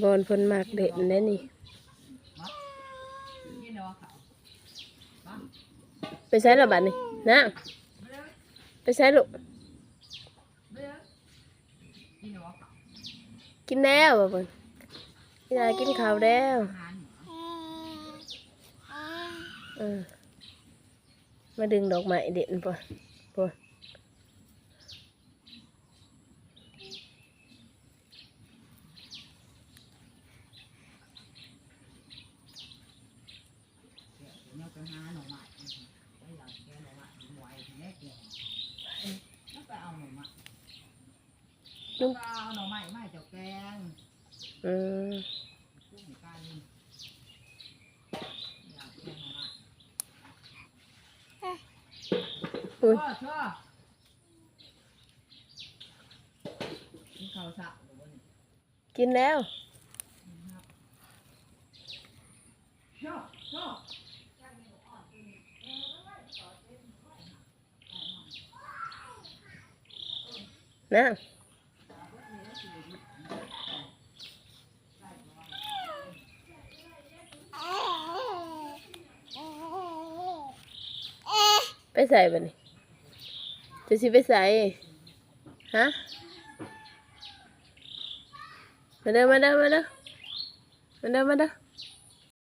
ບ່ອນເພິ່ນມັກເຫຼັ້ນແດ່ນີ້. ໄປໃສລະບັດນີ້ນາ? ໄປໃສລູກ? ກິນແລ້ວບໍ່ເພິ່ນ? ອີ່ຫຼ້າກິນເຂົ້າແລ້ວ. ເອີ ມາດຶງດອກໄມ້ເດັ່ນພຸ້ນ ພຸ້ນ. ກິນແລ້ວ. ນາງ ໄປໃສບັດນີ້? ເຈົ້າຊິໄປໃສ? ຮະ? ມາເດີ ມາເດີ ມາເດີ ມາເດີ ມາເດີ.